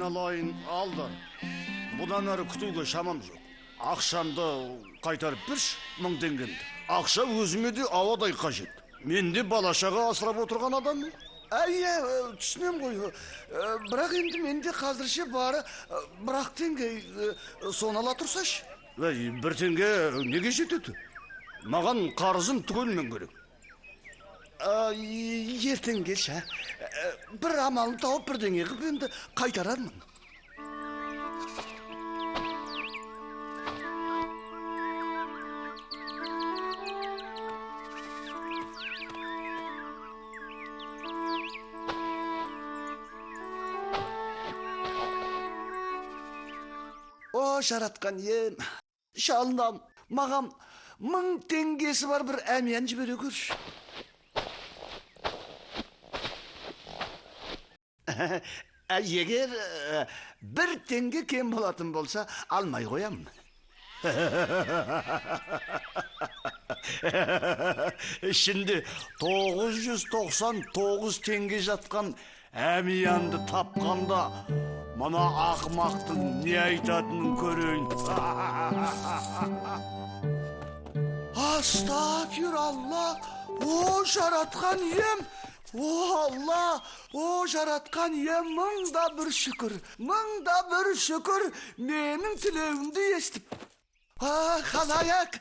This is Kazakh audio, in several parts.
Айналайын, Алдар. Бұдан әрі күтуге шамам жоқ. Ақшамды қайтарып берші, 1000 теңгемді. Ақша өзіме де ауадай қажет. Мен де бала-шаға асырап отырған адаммын. Әй, түсінем ғой. Бірақ енді менде қазірше бары бір-ақ теңге, соны ала тұрсашы. Әй, 1 теңге неге жетеді? Маған қарызым түгелмен керек. Ертең келші, бір амалын тауып бірдеңе қылып енді қайтарармын. О, жаратқан ием, шалынам, маған 1000 теңгесі бар бір әмиян жібере көрші. Егер 1 теңге кем болатын болса, алмай қоямын. Ішінде 999 теңге жатқан әмиянды тапқанда мына ақымақтың не айтатынын көрейін. Астафиралла, о жаратқан ием, о Алла, о жаратқан ием, мың да бір шүкір, мың да бір шүкір, менің тілеуімді естіп. Халайық,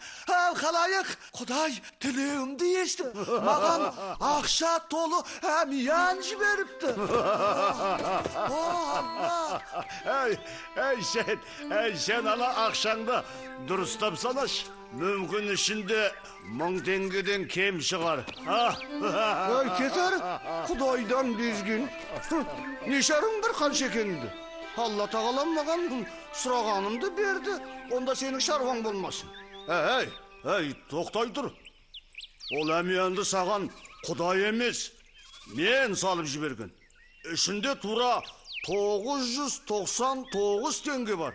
халайық, Құдай тілеуімді естіп, маған ақша толы әмиян жіберіпті. О, Алла! Әй, әй сен, әй сен ана ақшаңды дұрыстап санашы. Мүмкін ішінде 1000 теңгеден кем шығар. Әй, кетер, Құдайдан безген. Нешарың бір қанша екеніңді. Алла тағалам маған сұрағанымды берді, онда сенің шаруаң болмасын. Әй, әй, тоқтай тұр. Ол әмиянды саған Құдай емес, мен салып жіберген. Ішінде тура 999 теңге бар.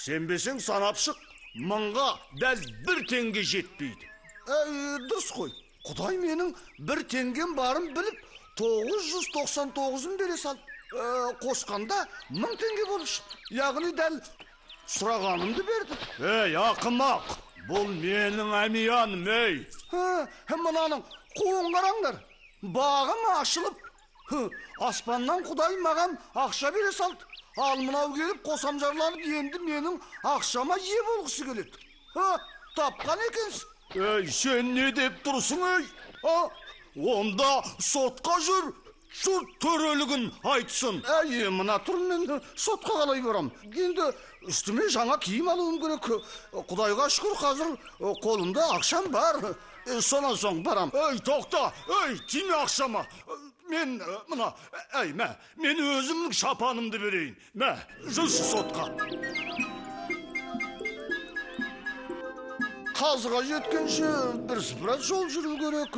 Сенбесең санап шық, 1000-ға дәл 1 теңге жетпейді. Әй, дұрыс қой. Құдай менің 1 теңгем барын біліп, 999-ын бере салды. Қосқанда 1000 теңге болып шықты. Яғни дәл сұрағанымды берді. Ей, ақымақ, бұл менің әмияным, ей. Мынаның қуын қараңдар. Бағым ашылып, аспаннан Құдай маған ақша бере салды. Ал мынау келіп қосамжарланып енді менің ақшама ие болғысы келеді. Тапқан екенсің. Ей, сен не деп тұрсың, ей? Онда сотқа жүр. Жұрт төрелігін айтсын. Әй, мына тұр, мен сотқа қалай барам? Енді үстіме жаңа киім алуым керек. Құдайға шүкір, қазір қолымда ақшам бар. Сонан соң барам. Ей, тоқта, ей, тиме ақшама. Мен мына, әй, мә, мен өзімнің шапанымды берейін. Мә, жүрші сотқа. Қазыға жеткенше бірсыпыра жол жүру керек.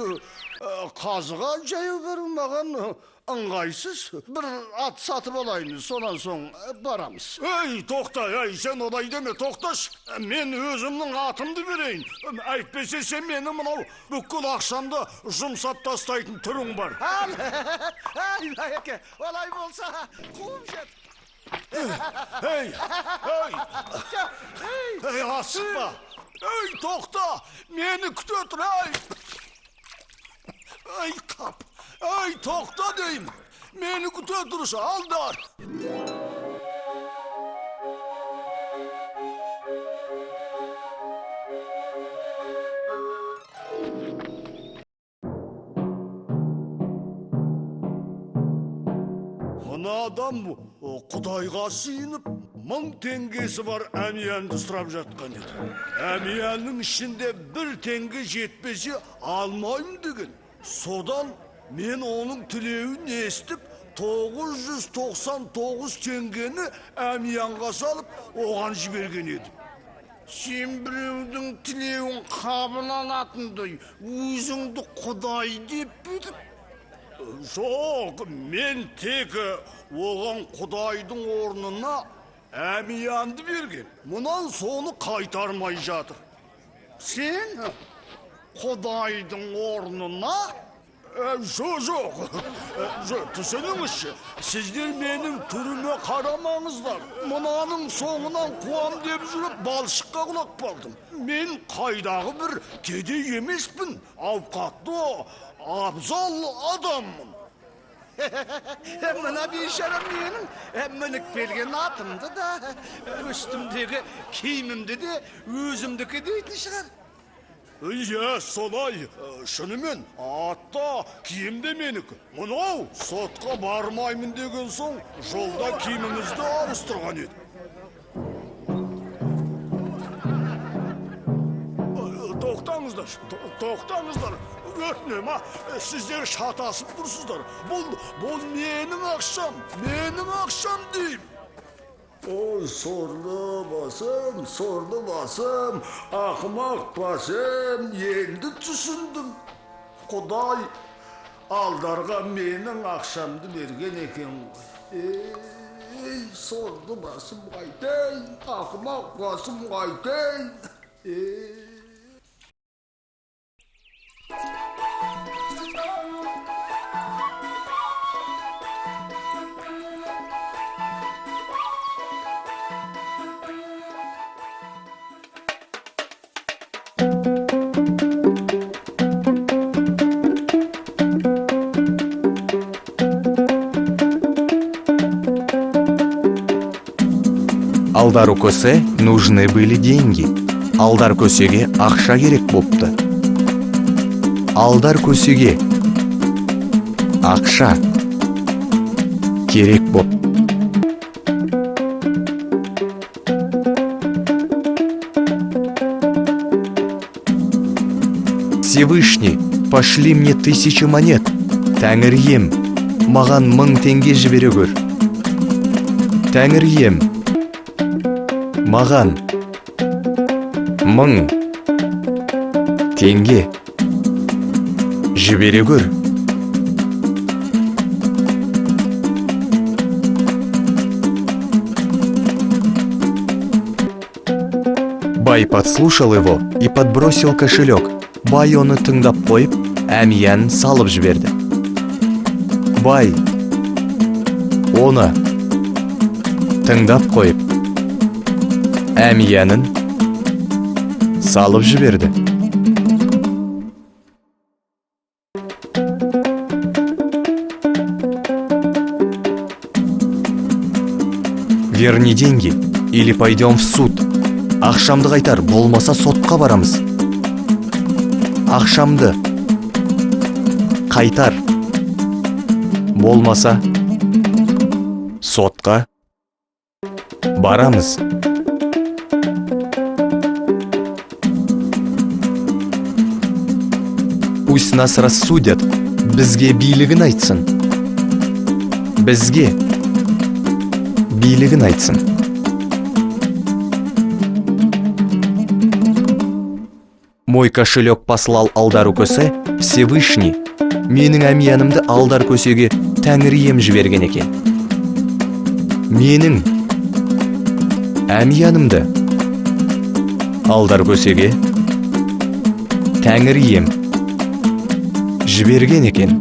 Қазыға жаяу бару маған ыңғайсыз. Бір ат сатып алайын, сонан соң барамыз. Ей, тоқта, ей, сен олай деме, тоқташы. Мен өзімнің атымды берейін. Әйтпесе сен мені мынау бүкіл ақшамды жұмсап тастайтын түрің бар. Ал, ай, байеке, олай болса, қуып жет. Ей, ей, ей, асықпа. Ей, тоқта, мені күте тұр, ей. Ей, қап, ей, тоқта деймін. Мені күте тұршы, Алдар. Мына адам Құдайға сыйынып, 1000 теңгесі бар әмиянды сұрап жатқан еді. Әмиянның ішінде 1 теңге жетпесе алмаймын деген. Содан мен оның тілеуін естіп, 999 теңгені әмиянға салып, оған жіберген едім. Сен біреудің тілеуін қабыл алатындай, өзіңді Құдай деп бүйтіп. Жоқ, мен тек оған Құдайдың орнына әмиянды берген. Мұнан соны қайтармай жатыр. Сен Құдайдың орнына Жоқ, жоқ, түсініңізші, сіздер менің түріме қарамаңыздар. Мынаның соңынан қуам деп жүріп балшыққа құлап қалдым. Мен қайдағы бір кедей емеспін, ауқатты, абзал адаммын. Мына бейшара менің мініп келген атымды да, үстімдегі киімімді де өзімдікі дейтін шығар. Иә, солай. Шынымен, атта, киім де менікі. Мынау сотқа бармаймын деген соң жолда киімімізді ауыстырған еді. Тоқтаңыздар, тоқтаңыздар. Өтінемін, а, сіздер шатасып тұрсыздар. Бұл менің ақшам, менің ақшам деймін. Ой, сорлы басым, сорлы басым, ақымақ басым, енді түсіндім. Құдай Алдарға менің ақшамды берген екен ғой. Ей, сорлы басым қайтейін, ақымақ басым қайтейін. Ей. Алдару Косе нужны были деньги. Алдар Көсеге ақша керек бопты. Алдар Көсеге ақша керек боп. Всевышний, пошли мне 1000 монет. Тәңір ием, маған 1000 теңге жібере көр. Тәңір ием, маған 1000 теңге жібере көр. Бай подслушал его и подбросил кошелек. Бай оны тыңдап қойып, әмиянын салып жіберді. Бай оны тыңдап қойып, әмиянын салып жіберді. Верни деньги или пойдем в суд. Ақшамды қайтар, болмаса сотқа барамыз. Ақшамды қайтар, болмаса сотқа барамыз. Пусть нас рассудят. Бізге билігін айтсын. Бізге билігін айтсын. Мой кошелек послал Алдару Көсе Всевышний. Менің әмиянымды Алдар Көсеге Тәңір ием жіберген екен. Менің әмиянымды Алдар Көсеге Тәңір ием жіберген екен.